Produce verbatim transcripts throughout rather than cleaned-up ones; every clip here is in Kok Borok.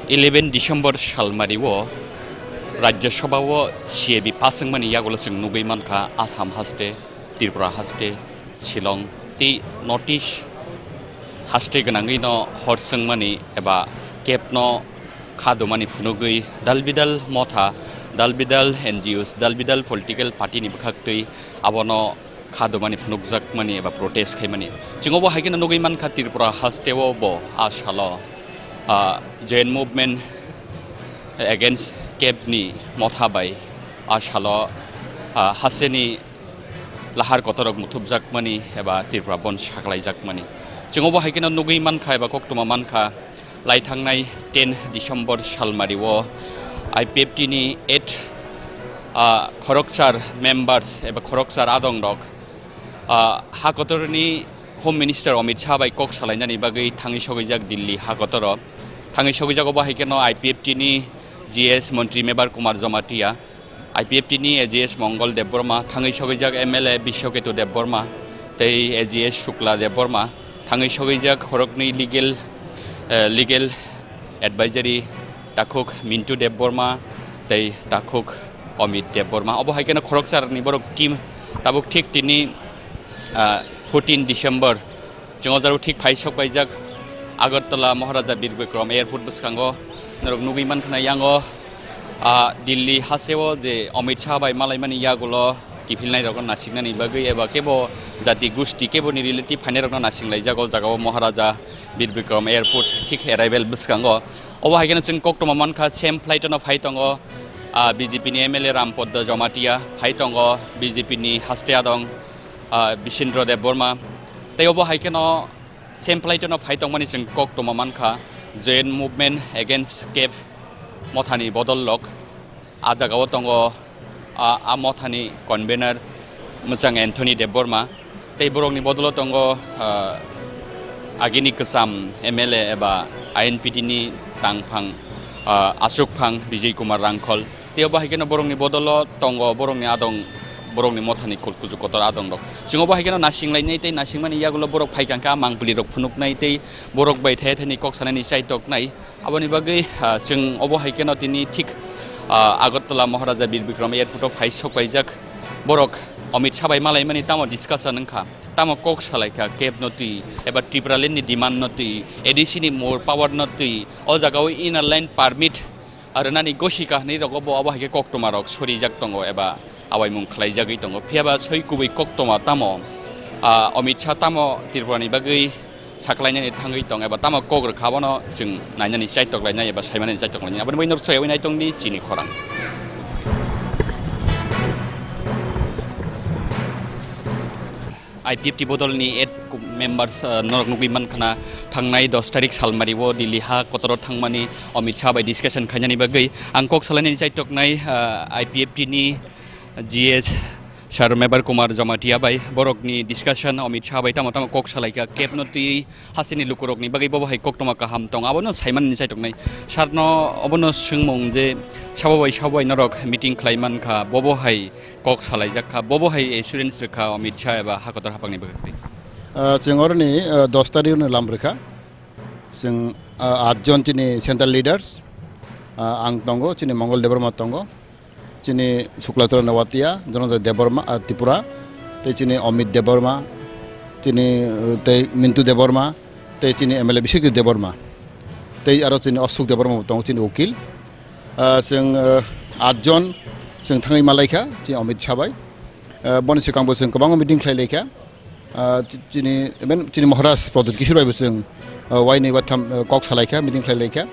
Eleven December salmario Rajya Sabha o C A B pass wngmani yagulo chwng nugwi mankha Assam haste, Tripura haste, Shillong tei North East haste gwnangwi no hor chwngmani eba kebno kha dumani phunugwi dalbidal motha, dalbidal N G Os, dalbidal political party ni bwkhaktwi abono kha dumani phunukjakmani eba protest khaimani. Chwng obo hai kheno nugwi mankha Tripura haste o bo a salo, ah, Joint Movement Against Kebni motha bai a salo, ah, hasteni lahar kotorok muthubjakmani eba Tripura Bandh saklaijakmani. Chwng obo hai kheno nugwi mankha eba koktwma mankha, lai thangnai ten December salmario I P F T ni eight, ah, khorokchar members eba khorokchar adongrok, ah, ha kotorni Home Minister Amit Shah bai kok salainani bagwi thangwi sogwijak Delhi ha kotoro. Thangwi sogwijak obo hai kheno I P F T ni G S Montri Mebar Kumar Jamatia, I P F T ni A G S Mongol Debbarma, thangwi sogwijak M L A Biswaketu Debbarma tei A G S Shukla Debbarma, thangwi sogwijak khoroknwi legal, eh, legal advisory takhuk Mintu Debbarma tei takhuk Amit Debbarma. Obo hai kheno khorokcharni borok team tabuk thik tini, ah, fourteen December chwng o jaro thik phai sok paijak Agartala Maharaja Bir Bikram Airport bwskango norok nugwi mankha na yango, ah, Delhi haseo je Amit Shah bai malaimani yagulo kiphilnairokno nasiknani bagwi eba kebo jati gusti keboni relative phainairokno nasinglaijago o jagao Maharaja Bir Bikram Airport thik arrival bwskango. Obo hai kheno chwng koktwma mankha, same flight-o no phai tongo, ah, B J P ni M L A Rampodda Jamatia, phai tongo B J P ni haste adong, ah, Bisendra Debbarma. Tei obo hai kheno same flight-o no phai tongmani chwng koktwma mankha, Joint Movement Against Keb mothani bodol rok. A jagao tongo, a, a mothani convener mwchang Anthony Debbarma, tei borokni bodolo tongo, ah, agini kwcham M L A eba I N P T ni tangphang, ah, achukphang Bijay Kumar Rangkhol. Tei obo hai kheno borokni bodolo tongo borokni adong, borokni mothani kul-, kuchuk kotor adongrok. Chwng obo hai kheno nasinglainai tei nasingmani yagulo borok phai kha khe a mangpili rok phunuknai tei borok bai thaya thani kok sanani chaitoknai. Aboni bagwi, ah, chwng obo hai kheno tini thik, ah, Agartala Maharaja Bir Bikram Airport o phai sok paijak. Borok Amit Shah bai malaimani tamo discussion wngkha, tamo kok salaikha keb no twi eba Tipraland ni demand no twi, A D C ni more power no twi, o jagao inner line permit, ah, rwnani gosi kahnwi rogo bo obo hai khe koktwma rok sorijak tongo eba awaimung khlaijagwi tongo. Phiya ba soi kubui koktwma tamo, ah, Amit Shah tamo Tripura ni bagwi saklainani thangwi tong eba tamo kok rwkha, abono chwng nainani chaitok lainai eba saimanani chaitok lainai. Aboni bagwi norok soyawi naitongdi chini khorang. I P F T bodolni eight members, uh, norok nugwi mankha na, thangnai dos tarik salmario Delhi ha kotoro thangmani Amit Shah bai discussion khainani bagwi ang kok salainani chaitoknai, uh, I P F T ni G S Sir Mebar Kumar Jamatia bai borokni discussion Amit Shah bai tamo tamo kok salaikha kebno twi hasteni lukurokni bagwi bobo hai koktwma kaham tong abono saimanani chaitoknai. Sir no obono swngmung je sabo bai sabo bai norok meeting khlai mankha, bobo hai kok salaijak kha, bobo hai assurance rwkha Amit Shah eba hakotor hapangni bwkhak twi. Ah, chwng oroni, ah, dos tarikni lam rwkha. Chwng, ah, atjon chini central leaders, ah, ang tongo, chini Mongol Debbarma tongo, chini Suklachara Newatia, Dhananjay Debbarma, ah, Tripura, tei chini Amit Debbarma, chini, uh, tei Mintu Debbarma, tei chini M L A Biswajit Debbarma, tei aro chini Ashok Debbarma bo tongo, chini ukil. Ah, chwng, ah, atjon chwng thangwi malaikha, chini Amit Shah bai. Ah, boni swkangbo chwng kwbangma meeting khlai laikha. Ah, chi-, chini, even chini Maharaj Pradyut Kishore bai bo chwng, ah, wainwi waitham, ah, kok salaikha, meeting khlai laikha.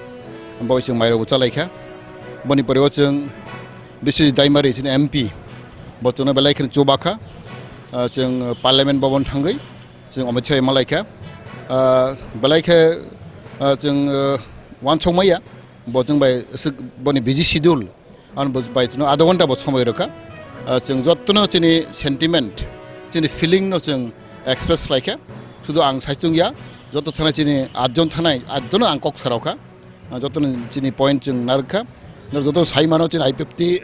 Bo chwng mairokbo chalaikha. Boni pore o chwng Biswajit Daimari chini M P, bo chwngno belai kheno chubakha. Ah, chwng, ah, Parliament Bhavan thangwi chwng Amit Shah bai malaikha. Ah, belai khe, ah, chwng, ah, wansokmaya, bo chwng bai swk-, boni busy schedule. Ang bo bai chwngno adha ghonta bo somoi rwkha. Ah, chwng jotono chini sentiment, chini feeling no chwng express khlaikha. Sudu ang saichung ya, joto thanai chini atjon thanai, atjono ang kok sarokha. Ah, jotono chini point chwng narwkha. Nor joto sai mano chini I P F T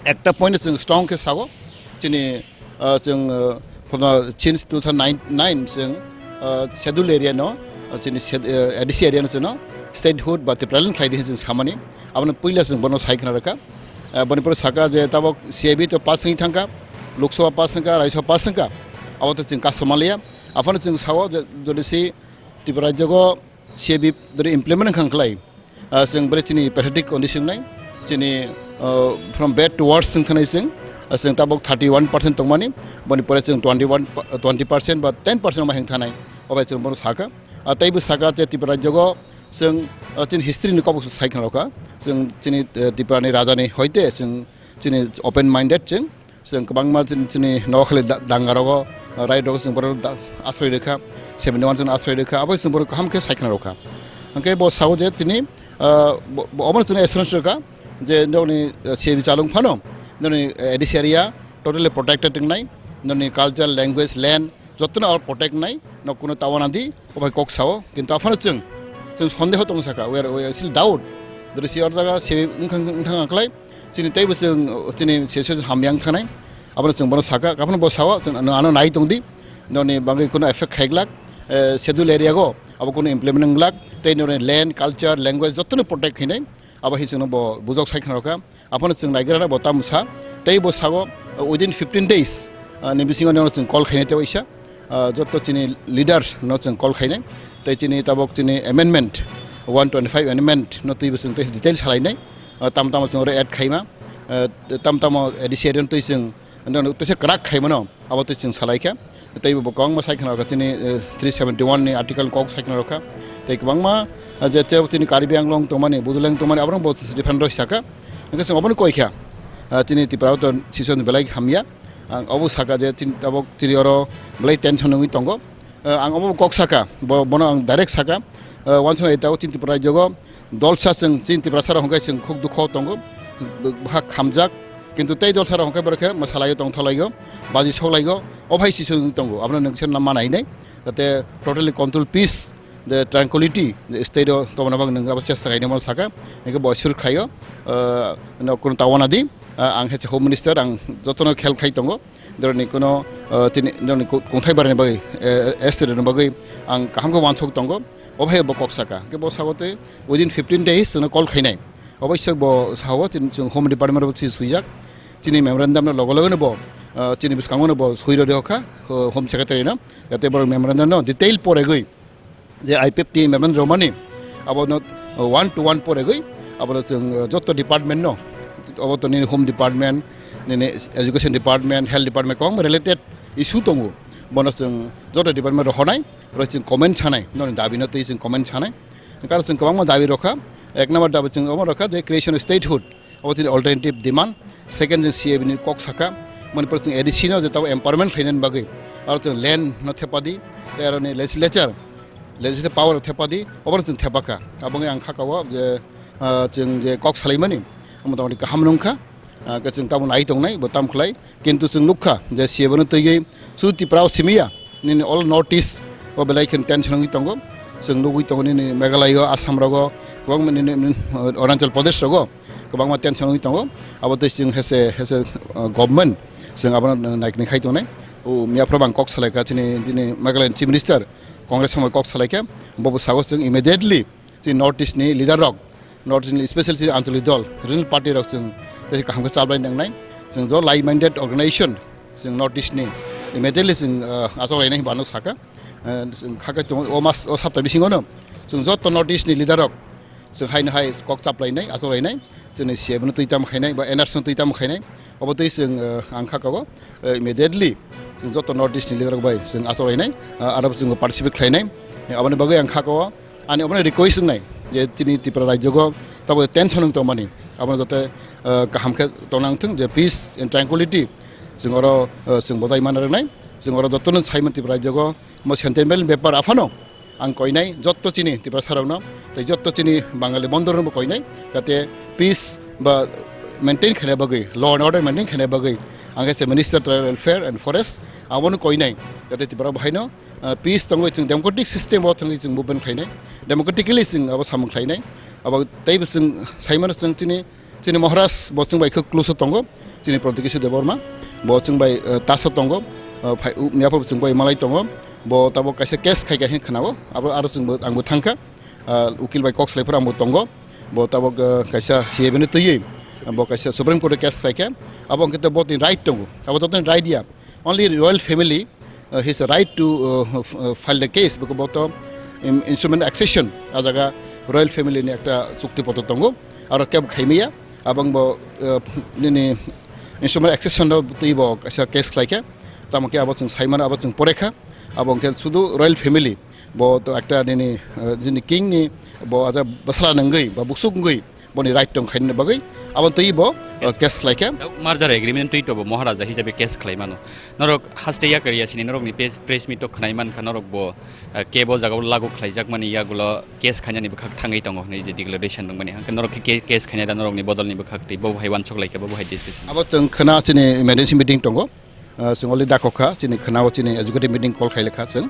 ekta point chwng strong khe sago. Chini, ah, chwng, ah, phano since two thousand nine, nine chwng, ah, schedule area no, ah, chini sed-, ah, A D C area no chwngno statehood ba Tipraland khlai di hinwi chwng samani. Abono puila chwng bono sai khna rwkha. Eh, boni pore saka je tabok C A B to pass wngwi thangkha, Lok Sabha pass wngkha, Rajya Sabha pass wngkha, abo to chwng kaso manliya. Aphano chwng sao je jodi si Tripura rajyogo C A B jodi implement wngkha khlai, ah, chwng bwrwi chini pathetic condition nai, chini, ah, from bad to worse wng thanai chwng, ah, chwng tabok thirty one percent tongmani, boni pore chwng twenty one, twenty percent ba ten percent ma heng thanai, obai chwng bono saka. Ah, teibo saka je Tripura rajyogo chwng, ah, chini history ni kobok sai khna rokha, chwng chini, eh, Tripura ni raja ni hoite chwng chini open minded chwng, chwng kwbangma chini, chini nokhali da-, danga rogo, ah, right rogo chwng borok da-, asroi rwkha, seventy one chwng asroi rwkha, abo chwng borok kaham khe sai khna rokha. Hwnkhe bo sao je tini, ah, bo, bo omo chwng assurance rwkha je nokni, ah, C A B chalung phano nokni, ah, A D C area totally protected wngnai, nokni culture, language, land jotono abo protect wngnai, nok kuno tawana di, obai kok sao, kintu aphano chwng, chwng sondeho tong saka, we are, we are still doubt. Dori si or jaga se wngthang, wngthang aklai, chini teibo chwng, chini se se hamyang thanai, abono chwng bono saka, kaphano bo sao, chwng ano, ano nai tong di, noni bangwi kuno effect khaiglak, eh, schedule area go, abo kuno implement wngglak, tei noni land, culture, language jotono protect khainai, abo hi chwngno bo bujok sai khna rokha. Aphano chwng naigrana bo tamo sa, tei bo sao, uh, within fifteen days, uh, ni bisingo nono chwng call khainai tei waisa, uh, joto chini leader no chwng call khainai, tei chini tabok chini amendment one twenty five amendment no twi bo chwng tei detail salainai, uh, tam tamo chwng oro add khaima, uh, tam tamo A D C area no twi chwng nono twi se kwrak khaimano. Abo twi chwng salai kha. Tei bo kwbangma sai khna rokha chini, eh, three seventy one ni article kok sai khna rokha. Tei kwbangma, eh, je tei tini Karbi Anglong tongmani, Bodoland tongmani, aborok bo different roi saka. Hwnkhe chwng obono koi kha. Ah, chini Tripura o to sison belai hamya. Ang obo saka je tin tabok tini oro belai tension wngwi tongo. Eh, ang obo kok saka, bo, bono ang direct saka. Eh, wansana ita o chini Tripura rajyogo dolsa chwng chini Tiprasa rok hwnkhe chwng khuk dukho tongo, bwkha khamjak, kintu tei dolsa rok hwnkhe borok khe mwsalaio tongthalaio, baji saulaio, o hai si chwng tongo, abono nwng se ma nainai, jate totally control peace, the tranquility, the state o tongna bagwi nwng abo chesta khainai mano saka, hwnkhe bo assure khlaio, ah, no, kunu tawana di, ah, ang hai se Home Minister, ang jotono khel khai tongo. Doroni kuno, ah, tini doroni ku-, kungthai barani bagwi, eh, S T rokni bagwi ang kaham khe wansuk tongo. O hai bo kok saka. Hwnkhe bo sao tei within fifteen days chwngno call khainai. Oboisoi bo sao chini chwng Home Department bo chini swijak. Chini memorandum no logo logo no bo, ah, chini bwskango no bo swi rw rw kha, ho-, Home Secretary no. Jate borok memorandum no detail poregwi je I P F T memorandum romani, abono, uh, one to one poregwi, abono chwng, uh, joto department no, abo to nini Home Department, nini Education Department, Health Department, kwbangma related issue tongo, bono chwng joto department rohornai, oro chwng comment sanai, noni dabi no twi chwng comment sanai, karo chwng kwbangma dabi rokha, ek number dabi chwng omo rokha je creation of statehood, abo chini alternative demand. Second, chwng C A B ni kok saka, mani pore chwng A D C no je tabo empowerment khlainani bagwi, aro chwng land no thepadi, tei aro ni legislature, legislative power thepadi, obo chwng thepakha. Abo wngwi ang kha kao je, ah, chwng je kok salaimani, motamoti kaham wngkha, ah, khe chwng tamo nai tongnai, bo tam khlai, kintu chwng nukha je C A B no twiwi Sudu Tripura o simi ya, nini all North East o belai khe tension wngwi tongo. Chwng nugwi tongo nini Meghalaya o, Assam rogo, kwbangma nini, nini, uh, Arunachal Pradesh rogo kwbangma tension wngwi tongo. Abo tei chwng hese, hese, uh, government chwng abono naikni khai tongnai. O miya phoro bang kok salai kha chini, chini Meghalaya ni Chief Minister Congress samoi kok salai kha. Bobo sago chwng immediately chini North East ni leader rok, North East ni special chini anchalik dol, regional party rok chwng tei kaham khe chaplai nangnai. Chwng jo like minded organization chwng North East ni immediately chwng, ah, achok lainai hinwi ano saka. Ah, chwng kha khe tongo o mas, o sapta bisingo no chwng joto North East ni leader rok chwng hai no hai kok chaplainai, achok lainai. Chwngni C A B no twi tamo khainai ba N R C no twi tamo khainai. Obo twi chwng, ah, ang kha kao, ah, immediately chwng joto North East ni leader rok bai chwng achok lainai, ah, aro chwng participate khlainai. Aboni bagwi ang kha kao ani obono request wngnai je tini Tripura rajyogo tabo tension wng tongmani, abono joto, ah, kaham khe tongna wngthung je peace and tranquility chwng oro, ah, chwng bodai mana rwnai. Chwng oro jotono saimani Tripura rajyogo mo sentimental bepar aphano ang koinai jotto chini Tiprasa rokno tei jotto chini Bangali bondorokno koinai jate peace ba maintain khaina bagwi, law and order maintain khaina bagwi ang khe se Minister Tribal Welfare and Forest abono koinai jate Tripura bahaino, ah, peace tongwi chwng democratic system o thangwi chwng movement khlainai, democratically chwng abo samung khlainai. Abo teibo chwng saimano chwng chini, chini Maharaj bo chwng bai khe close o tongo, chini Pradyot Kishore Debbarma bo chwng bai, ah, taso tongo, ah, phai, u, miyaphoro chwng bai malai tongo, bo tabok kaisa case khai kha hinwi khwnao, abo aro chwngbo, angbo thangkha. Ah, ukil bai kok salai phuru ang bo tongo. Bo tabok, ah, kaisa C A B ni twiwi, bo kaisa Supreme Court o case khlaikha. Abo hwnkhe to bo tini right tongo. Abo to tini right ya. Only royal family, uh, his right to, uh, f-, uh, file the case. Bwkhe bo to in-, instrument accession. A jaga royal family ni ekta chukti potro tongo. Aro kebo khaimaya. Abang bo, uh, nini instrument accession no twi bo kaisa case khlaikha. Tamo khe abo chwng saimano, abo chwng porekha. Abo hwnkhe sudu royal family. Bo to ekta nini, uh, nini king ni bo ada bwsala nangwi ba buksuk wngwi boni right tong khainani bagwi abo twi bo, uh, case khlaikha. Merger agreement twi to bo Maharaja hisabe case khlaimano. Norok haste yakar yasini norokni press, press meet o khwnai mankha norok bo, uh, kebo jagao lagu khlaijakmani yagulo case khainani bwkhak thangwi tongo hwnwi je declaration nungmani. Hwnkhe norok khe case khainai da norokni bodolni bwkhak twi bo hai uansuk laikha bo hai decision. Abo tong khna chini emergency meeting tongo. Ah, chwng already dakhok kha, chini khwnao chini executive meeting call khailai kha chwng.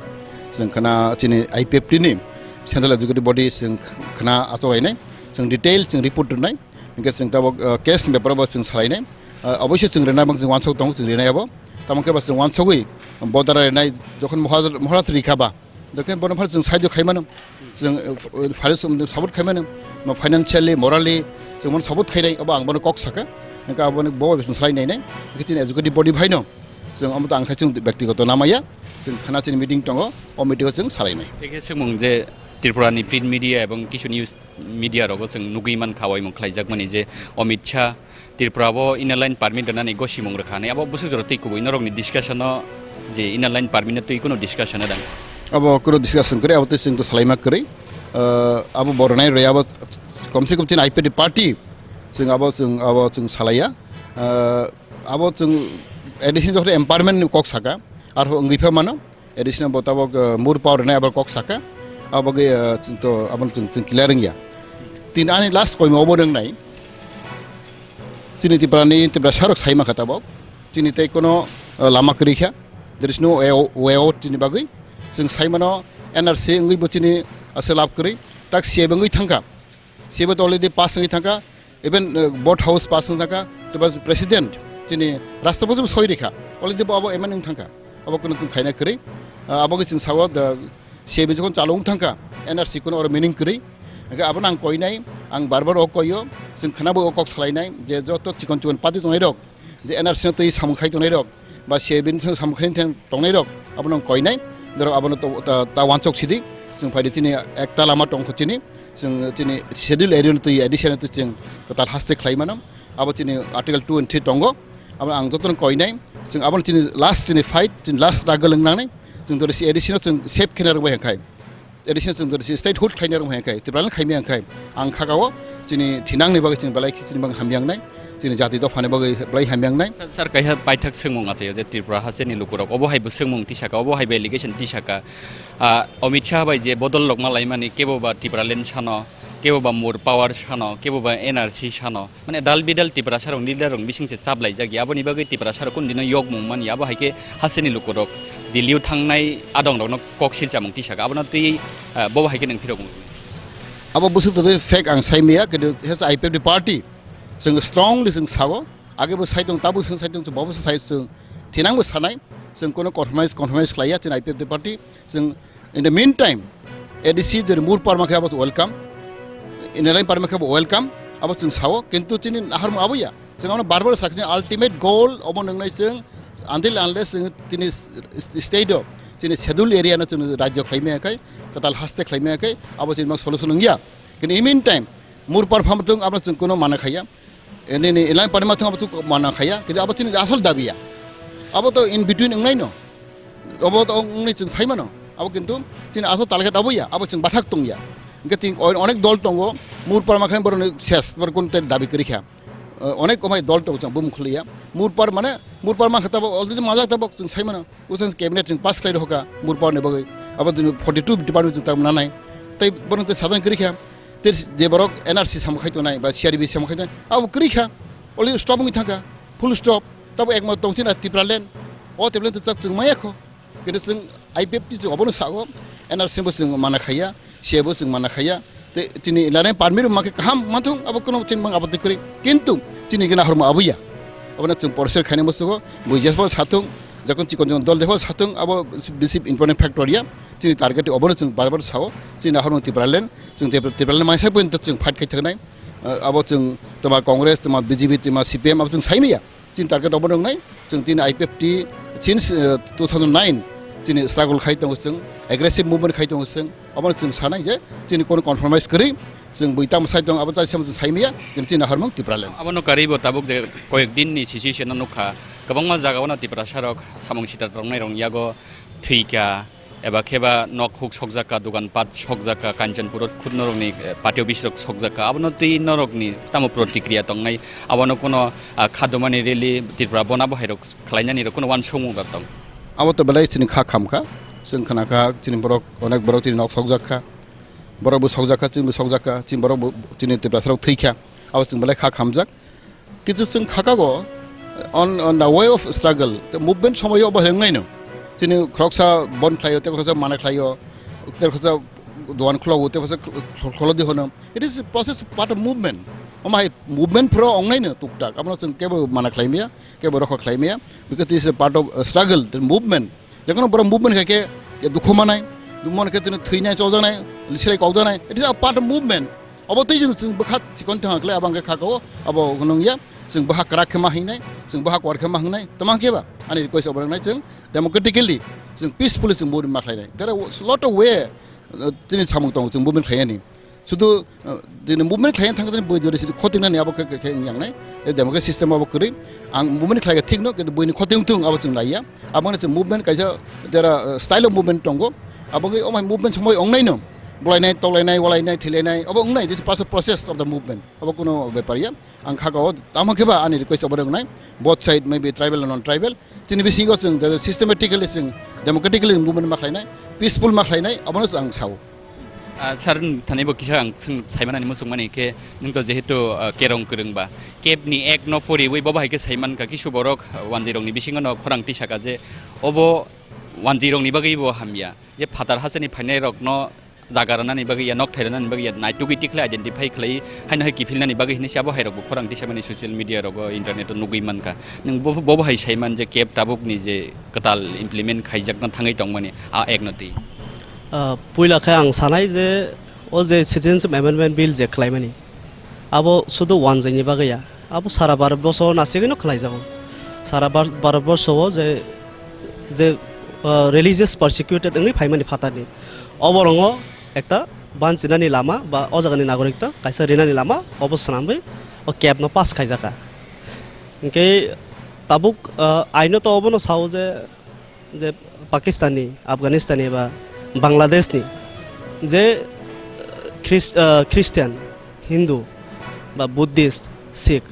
Chwng khwna chini I P F T ni central executive body chwng khwna achuk lainai, chwng detail chwng report rwnai, hwnkhe chwng tabok, ah, case ni bepar bo chwng salainai. Ah, oboisoi chwng rwnai bang chwng uansuk tongo chwng rwnai abo. Tamo khe bo chwng uansugwi bodol rwnai jokhon Maharaj, Maharaj rikha ba, jokhon bono phano chwng saijo khaimano. Chwng, eh, f-, eh, financial support khaimani, ma financially, morally, chwng bono support khainai, abo ang bono kok sakha. Hwnkhe aboni bo bai chwng salai nainai. Hwnkhe chini executive body bhaino chwng omo to ang khai chwng byaktigoto namaya. Chwng khwna chini meeting tongo, o meeting o chwng salainai. Tei khe swngmung je Tripura ni print media ebong kisu news media rogo chwng nugwi mankha, oimung khlaijakmani je Amit Shah Tripura o inner line permit rwnani gosimung rwkha hinwi. Abo bwswk jora twi kubui norokni discussion o je inner line permit no twi kuno discussion o dang? Abo kuno discussion kwrwi, abo twi chwng to salaima kwrwi. Ah, abo bo rwnai rwya abo kom se kom chini I P F T party chwng abo chwng, abo chwng salaiya. Ah, abo chwng A D C jokhon empowerment ni kok saka, arho wngwi pha mano. Additional bo tabok, eh, mur power rwnai abo kok saka. Abo ge, eh, to abo chwng, chwng clear wngya. Tin ani last koima obo nwngnai. Chini Tripura ni Tiprasa rok sai mankha tabok. Chini tei kono, eh, lama kwrwi kha. There is no way o-, way out chini bagwi. Chwng sai mano N R C wngwi bo chini ase lab kwrwi. Tak C A B wngwi thangkha. C A B to already pass wngwi thangkha. Even, uh, board house pass wng thangkha, to ba president, chini rashtrapati bo soi rikha, already bo abo amend wng thangkha, abo kono chwng khaina kwrwi. Uh, abo khe chwng sao, the C A B jokhon chalung thangkha, N R C kono oro meaning kwrwi. Hwnkhe abono ang koinai, ang bar bar o koio, chwng khwnabo o kok salainai, je joto chikon chikon party tongnai rok, je N R C no twi samung khai tongnai rok, ba C A B ni samung khai tongnai rok, abono ang koinai, norok abono to, ta, ta wansok sidi, chwng phaidi chini ekta lama tongkho chini, chwng chini schedule area no twi A D C no twi chwng kwtal haste khlai mano, abo chini article two and three tongo, abo ang jotono koinai, chwng abono chini last chini fight, chini last struggle wng nangnai, chwng to A D C no chwng save khe narwk bai hai khai. Additional chwng to statehood khlaina rwng hai khe, Tipraland khaimya hai khe, ang khakao chini thinangni bagwi chini belai khe chini bagwi hamya wngnai, chini jati dophani bagwi belai hamya wngnai. Sir, sir, kaisa paithak swngmung achaio je Tripura hasteni lukurok obo hai bo swngmung tisaka, obo hai bo allegation tisaka. Ah, Amit Shah bai je bodol rok malaimani, kebo ba Tipraland sano, kebo ba Mur Power sano, kebo ba N R C sano. Mane dal bidal Tiprasa rok ni leader rok bising se chaplai jak ya, aboni bagwi Tiprasa rok kunu dino yok mung man ya, abo hai khe hasteni luku rok Delhi o thangnai adong rok no kok sil chamung tisa kha, abono twi, ah, bo hai khe nwng phirok mung. Abo bwswk twi fake ang sai maya, kintu as I P F T party chwng strongly chwng sao, age bo sai tong, tabuk chwng sai tong, bo bo sai tong, thinang bo sanai, chwng kono compromise, compromise khlai ya, chwng I P F T party, chwng In the meantime, A D C jori Mur Parma khe abo welcome, Inner Line Parma khe abo welcome, abo chwng sao, kintu chini naharmung abo ya. Chwng ano bar bar sakha, ultimate goal obo nwngnai chwng, until unless chwng tini s-, s-, state o, chini schedule area no chwng rajyo khlai maya khai, kwtal haste khlai maya khai, abo chini mak solution wngya. Kintu in meantime, Mur Parma thung abo chwng kono mana khaya. Nini Inner Line Parma thung abo thung mana khaya, kintu abo chini asol dabi ya. Abo to in between wngnai no. Abo to wngnai chwng sai mano. Abo kintu chini asol target abo ya, abo chwng bathak tong ya. Hwnkhe chwng o-, onek dol tongo, Mur Parma khe borokni ses, borok kun te dabi kwrwi kha. O-, onek komai dol tongo chwng bumung khwlwi ya. Mur Parma mane, Mur Parma khe tabok already majak tabok chwng sai mano. Usan cabinet chwng pass khlai rokha Mur Parma ni bagwi. Abo dini forty two department chwng tabok nanai. Tei borok te sadhan kwrwi kha. Tei je borok N R C samung khai tongnai ba C R P samung khai tongnai, abo kwrwi kha. Already stop wngwi thangkha. Full stop. Tabo ekma tongchina Tipraland. O Tipraland to chak chwng maya kho. Kintu chwng I P F T chwng obono sao, N R C bo chwng mana khaya, C A bo chwng mana khaya. Te chini lana permit ma khe kaham manthung, abo kono chini mang abot kwrwi. Kintu chini gina horma abuya. Abono chwng porser khaini musugo, buijes bo sathung, Jekon chikon chikon dol jepho satung abo bisi important factor ya. Chini target obono chwng bar bar sao. Chini nahormung Tipraland, chwng Tipra-, Tipraland mangsa pun chwng fight khai thangnai. Ah, abo chwng toma Congress, toma B J P, toma C P M abo chwng saimaya. Chini target obono wngnai. Chwng tini I P F T since, eh, two thousand nine chini struggle khai tongo chwng, aggressive movement khai tongo chwng. Obono chwng sanai je chini kono compromise kwrwi. Chwng bui tamo sai tong abo chai samo chwng saimaya, kintu chini nahormung Tipraland. Abono karwi bo tabuk je koyek din ni situation no nukha, kwbangma jaga o no Tiprasa rok samung sita tongnai rok yago thwikha, eba kheba nok huk sokjakha, dogan pat sokjakha, Kanchanpur o khud norok ni, eh, party office rok sokjakha, abono twi norok ni tamo protikriya tongnai, abono kono, ah, khadomani rally Tripura bona bo hai rok khlainani rok kono uansukmung rok tong. Abo to belai chini kha khamkha, chwng khna kha chini borok, onek borok chini nok sokjakha. Borok bo sokjakha, chini bo sokjakha, chini borok bo, chini Tiprasa rok thwikha, abo chwng belai kha khamjak. Kintu chwng khakago on, on the way of struggle, the movement somoi obo hwrwng naino. Chini khoroksa bon khlaio, tei khoroksa mana khlaio, tei khoroksa dogan khwlaio, tei khoroksa khol-, kholodi hono. It is a process, part of movement. Omo hai movement phoro ongnaino tuktak, abono chwng kebo mana khlaimaya, kebo rokha khlaimaya, because this is a part of, uh, struggle, the movement. Jekono borok movement khai khe, khe dukhu manai, dukhu manai khe tini thwinai, chojaknai, silai kokjaknai. It is a part of movement. Obo tei chwng, chwng bwkha chikon thang khlai, abo hwnkhe kha kao, abo nung ya, chwng bwkha kwrak khe ma hingnai, chwng bwkha kwar khe ma hingnai, tamo khe ba? Ani request obo wngnai chwng democratically, chwng peacefully chwng movement ma khlainai. There are lot of way, uh, tini samung tongo chwng movement khlainani. Sudu, uh, tini movement khlai thang tini bui jori sidi khotingnani abo khe, khe, khe wngyangnai. E democratic system abo kwrwi. Ang movement khlai thik no, kintu buini khoting thung abo chwng laiya. Abo no chwng movement kaisa jera, uh, style of movement tongo. Abo wngwi omo hai movement somoi ongnaino. Bolainai, toklainai, walainai, thilainai. Abo wngnai, this is part of process of the movement. Abo kuno bepar ya. Ang kha kao, tamo khe ba ani request obo wngnai. Both side, maybe tribal or non-tribal. Chini bisingo chwng, the systematically chwng, democratically movement ma khlainai, peaceful ma khlainai, abono ang sao. Ah, sir, thani bo kisa ang swng-, saimanani muchungmani khe, nwng to jehetu, ah, kerong kwrwng ba, kebni ek no poriwi bo bahai khe saiman kha, kisu borok, ah, wanjwi rokni bisingo no khorang tisaka je obo wanjwi rokni bagwi bo hamya, je phatar hasteni phainai rokno jaga rwnani bagwi ya, nokthai rwnani bagwi ya, naitugwi tikhlai identify khlai, haino hai kiphilnani bagwi hinwi se abo hai rokbo khorang tisamani social media rogo, internet o nugwi mankha. Nwng bo, bo, bo hai saiman je keb tabukni je kwtal implement khaijakna thangwi tongmani, a ek no twi. Ah, puila khe ang sanai je o je Citizenship Amendment Bill je khlaimani, abo sudu wanjwini bagwi ya, abo sara Bharat borsho nasigwino khlaijago. Sara Bhar-, Bharat borsho o je, je, ah, religious persecuted wngwi phaimani phatarni, oborongo ekta banchinani lama ba o jagani nagorikta kaisa rinani lama obo swnamwi o kebno pass khaijakha. Hinkhe tabuk, ah, aino to obono sao je, je Pakistani, Afghanistani ba Bangladeshni je, ah, Chris-, ah, Christian, Hindu ba Buddhist, Sikh,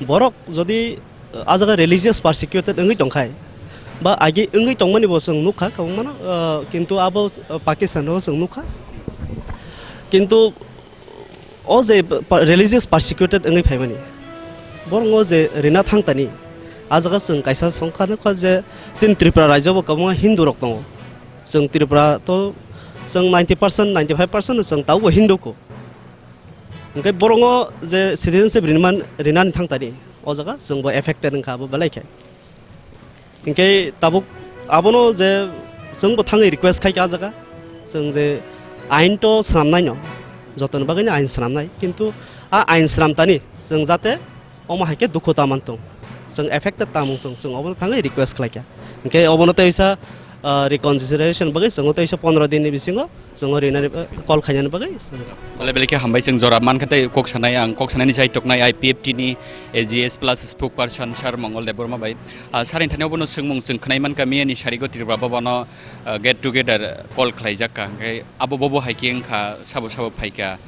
borok jodi, ah, a jaga religious persecuted wngwi tongkhai ba agi wngwi tongmani bo chwng nukha kwbangmano, ah, kintu abo, ah, Pakistan o chwng nukha. Kintu o je pa-, religious persecuted wngwi phaimani, borokno je rina thangtani, a jaga chwng kaisa songkha nukha je chini Tripura rajyo bo kwbangma Hindu rok tongo. Chwng Tripura to chwng ninety percent, ninety five percent chwng tabukbo Hindu ko. Hwnkhe borokno je citizenship rinman-, rinani thangtani, o jaga chwngbo affected wngkha abo belai khe. Hinkhe tabuk abono je chwngbo thangwi request khaikha ah jaga, chwng je ain to swnamnaino, jotoni bagwino ain swnamnai, kintu a ain swnamtani chwng jate omo hai khe dukhu ta mantong, chwng affected ta mantong, chwng obono thangwi request khlaikha. Hinkhe obono teisa, ah, reconciliation bagwi chwngno teisa pondro dinni bisingo chwngno rinani, eh, call khainani bagwi. Belai belai khe hambai, chwng jora mankha tei kok sanai, ang kok sanaini jai toknai I P F T ni A G S plus spokesperson sir Mongol Debbarma bai. Ah, sir ni thani obono swngmung chwng khwnai mankha, miyani sarigo Tripura Bhavan o, ah, get together call khlaijak kha, hwnkhe abo bobo hai khe wngkha, sabo sabo phaikha,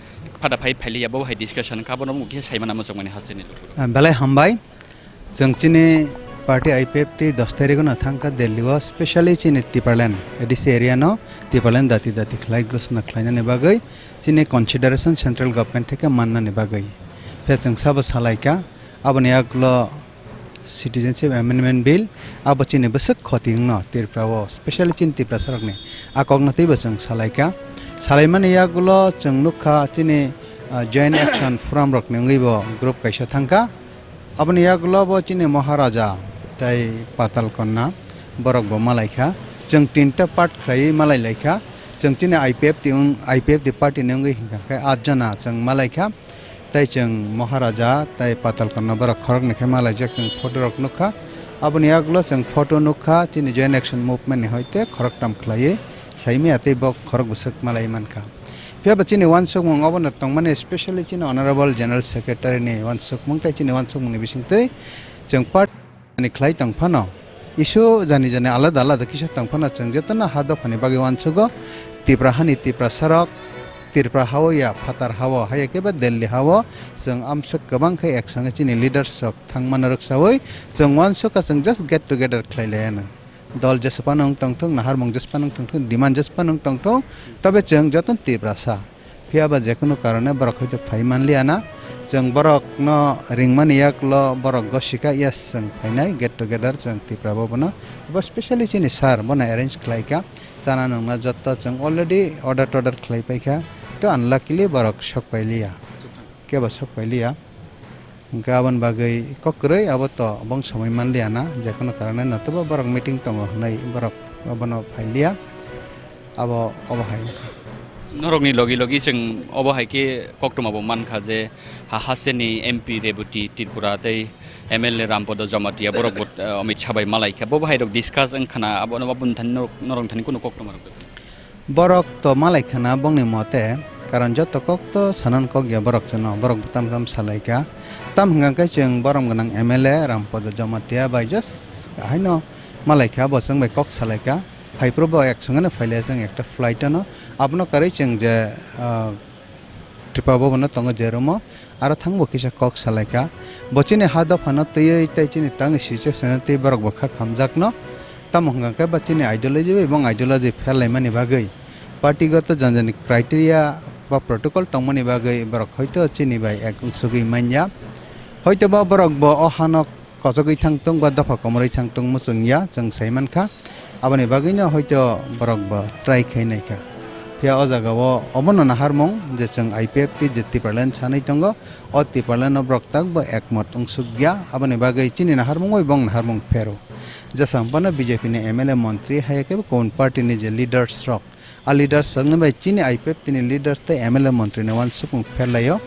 phada phai phailiya, bobo hai discussion kha, abono mungkhe saimana muchungmani hasteni. Ah, belai hambai. Chwng chini party I P F T dos tarikh no thangkha Delhi o, specially chini Tipraland A D C area no Tipraland dati dati khlai ghosna khlainani bagwi, chini consideration central government theke mannani bagwi. Phe chwng sabo salaikha, aboni yagulo Citizenship Amendment Bill, abo chini bwswk khoti wngno Tripura o, specially chini Tiprasa rokni a kokno teibo chwng salaikha. Salaimani yagulo chwng nukha chini, ah, Joint Action Forum rokni wngwi bo group kaisa thangkha. Aboni yagulo bo chini Maharaja tei Patal Kanya Borok bo malai kha. Chwng tinta part khlaiwi malai lai kha. Chwng chini I P F T wng, I P F T party ni wngwi hwnkha khe at jona chwng malai kha. Tei chwng Maharaja tei Patalkonna borok khoroknwi khe malaijak chwng photo rok nukha. Aboni yagulo chwng photo nukha chini Joint Action Movement ni hoite khoroktham khlaiwi saimaya tei bo khorok bwswk malai mankha. Phiya ba chini uansukmung obono tongmani, specially chini Honorable General Secretary ni uansukmung tei chini uansukmung ni bisingtwi chwng part ni khlai tong phano, issue jani jani alada alada kisa tong phano, chwng jotono ha dophani bagwi uansugo. Tipra hani Tiprasa rok, Tripura hao ya phatar hao, haya khe ba Delhi hao, chwng amswk kwbang khe ek sange chini leaders rok thangmano rwksaui chwng uansukha, chwng just get together khlai laiya nang. Dol jesa phano wng tongthung, naharmung jesa phano wng tongthung, demand jesa phano wng tongthung, tobe chwng jotono Tiprasa. Phiya ba jekunu karone borok hoito phai manliya na. Chwng borokno ringmani yagulo borok gosika, yes, chwng phainai get together, chwng Tipra Bhavan-o. Bo specially chini sir bono arrange khlaikha. Chana nungna jotto chwng already order todar khlai paikha. To unluckily borok sok pailiya. Kebo sok pailiya. Hwnkhe aboni bagwi kok kwrwi abo to bong somoi manliya na, jekunu karone notobo borok meeting tongo hwnwi borok obono phailiya, abo obo hai wngkha. Norokni logi logi chwng obo hai khe koktwma bo mankha je ha hasteni M P Rebati Tripura tei M L A Rampada Jamatia borok bo, eh, Amit Shah bai malaikha, bo hai rok discuss wngkhana, abono aboni thani norok, norokni thani kunu koktwma rok. Borok to malai khana bongni mote, karon joto kok to sanan kok ya borok chwngno, borok tam tam salai kha. Tam hwnkha khe chwng borom gwnang M L A Rampada Jamatia bai just haino malai kha, bo chwng bai kok salai kha. Phai phuru bo ek songeno phaile chwng ekta flight ano, abono karwi chwng je, ah, Tripura Bhavan-o tongo je room-o, aro thangbo kisa kok salaikha. Bo chini ha dophano twiwi tei chini tangni situation-o tei borok bo kha khamjakno. Tamo hwnkha khe ba chini ideology bai bong ideology pherlaimani bagwi, party goto jani jani criteria ba protocol tongmani bagwi borok hoito chini bai ek wngsugwi manya. Hoito ba borok bo o hano kochogwi thangtung ba dopha komorwi thangtung muchung ya, chwng sai mankha. Aboni bagwino hoito borok bo try khai naikha. Phiya o jagao obono naharmung je chwng I P F T je Tipraland sanwi tongo, o Tipraland-o borok takbo ekmot wngsukya. Aboni bagwi chini naharmung bai bong naharmung phero. Jesa phano B J P ni M L A montri haiya khe bo kubun party ni je leaders rok, a leaders rokni bai chini I P F T ni leaders tei M L A montri ni uansukmung pherlaio.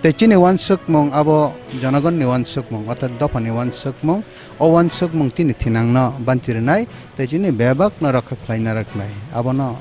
Tei chini uansukmung abo jonogon ni uansukmung, orthat dopha ni uansukmung. O uansukmung chini thinangno banchi rwnai tei chini bebakno rokha khlaina rwknai, abono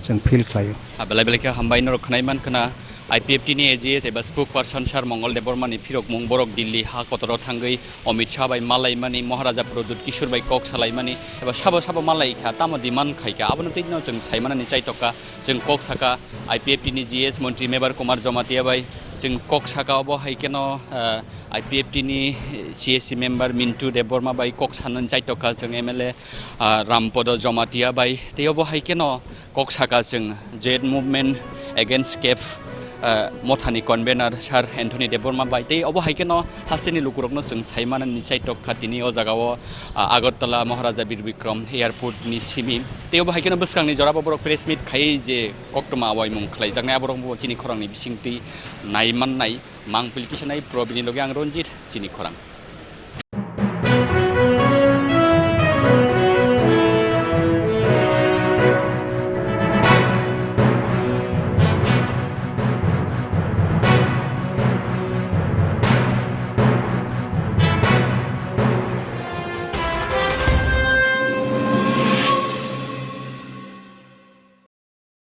chwng feel khlaio. A belai belai khe hambai norok khwnai mankha na I P F T ni A G S eba spokesperson sir Mongol Debbarma ni phirokmung, borok Delhi ha kotoro thangwi Amit Shah bai malaimani, Maharaja Pradyut Kishore bai kok salaimani, eba sabo sabo malai kha, tamo demand khai kha, abono twi no chwng sai manani chai tokka, chwng kok saka I P F T ni G S montri Mebar Kumar Jamatia bai, chwng kok saka obo hai kheno, ah, I P F T ni C S C member Mintu Debbarma bai kok sanani chai tokka, chwng M L A, ah, Rampada Jamatia bai, tei obo hai kheno kok saka chwng J H Movement Against Cafe, ah, mothani convener Sir Anthony Debbarma bai tei obo hai kheno hasteni lukurokno chwng sai manani chai tokkha tini o jagao, ah, Agartala Maharaja Bir Bikram Airport ni simi tei obo hai kheno bwskangni jorabo borok press meet khai je koktwma awaimung khlaijaknai aborok bo chini khorangni bisingtwi nai mannai mangpili kisanai Probini logi ang Ranjit chini khorang.